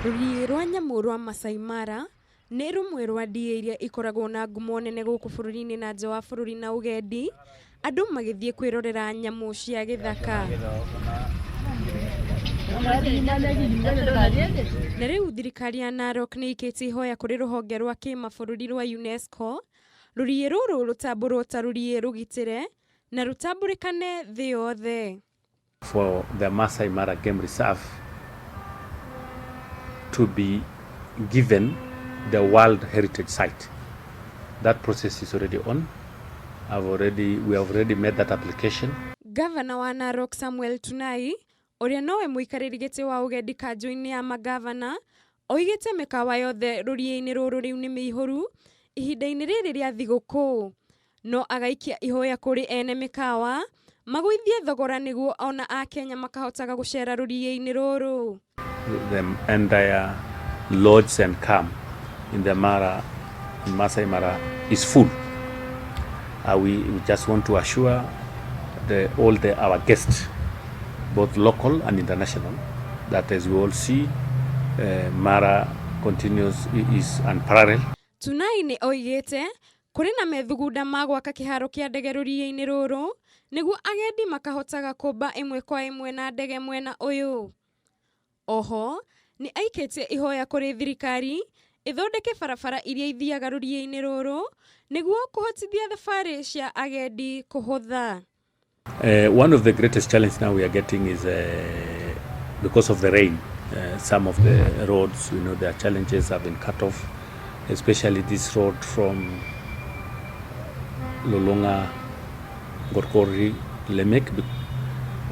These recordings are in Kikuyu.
Rũriĩ rwa nyamũ rwa Masai Mara nĩ rũmwe rwa ndiĩ iria ikoragwo na ngumo nene gũkũ bũrũri-inĩ na nja wa bũrũri na ũgendi, andũ magĩthiĩ kwĩrorera nyamũ cia gĩthaka. Na rĩu thirikari ya Narok nĩ ĩikĩtie ihoya kũrĩ rũhonge rwa kĩmabũrũri rwa UNESCO, rũriĩ rũrũ rũtambũrwo ta rũriĩ rũgitĩre na rũtambũrĩkane thĩ yothe. For the Masai Mara Game Reserve to be given the World Heritage Site. That process is already on. We have already made that application. Gavana wa Narok Samuel Tunai, ũrĩa nowe mũikarĩri gĩtĩ wa ũgendi kanjũ-inĩ ya magavana, oigĩte mĩkawa yothe rũriĩ-inĩ rũrũ rĩu nĩ mĩihũru ihinda-inĩ rĩrĩ rĩa thigũkũ. No agaikia ihoya kũrĩ ene mĩkawa magũithie thogora nĩguo ona Akenya makahotaga gũcera rũriĩ-inĩ rũrũ. The entire lodge and camp in the Mara, in Masai Mara is full. We just want to assure all our guests, both local and international, that as we all see, Mara continues, is unparalleled. Tunai nĩ oigĩte kũrĩ na methugunda ma gwaka kĩharo kĩa ndege rũriĩ-inĩ rũrũ nĩguo agendi makahotaga kũmba ĩmwe kwa ĩmwe na ndege mwena ũyũ. Oho nĩ aikĩtie ihoya kũrĩ thirikari ĩthondeke barabara iria ithiaga rũriĩ-inĩ rũrũ nĩguo kũhotithia thabarĩ cia agendi kũhũtha. One of the greatest challenges now we are getting is because of the rain. Some of the roads, their challenges have been cut off, especially this road from Lolonga, Gorkori, Lemek,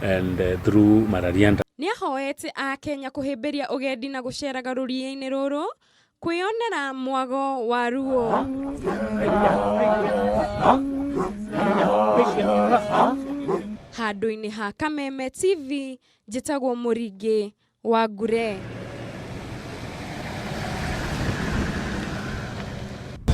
and through Mararianda. Nĩ ahoete Akenya kũhĩmbĩria ũgendi na gũceraga rũriĩ-inĩ rũrũ kwĩyonera mwago wa ruo. Handũ-inĩ ha Kameme TV, njĩtagwo Mũringĩ wa Ngure.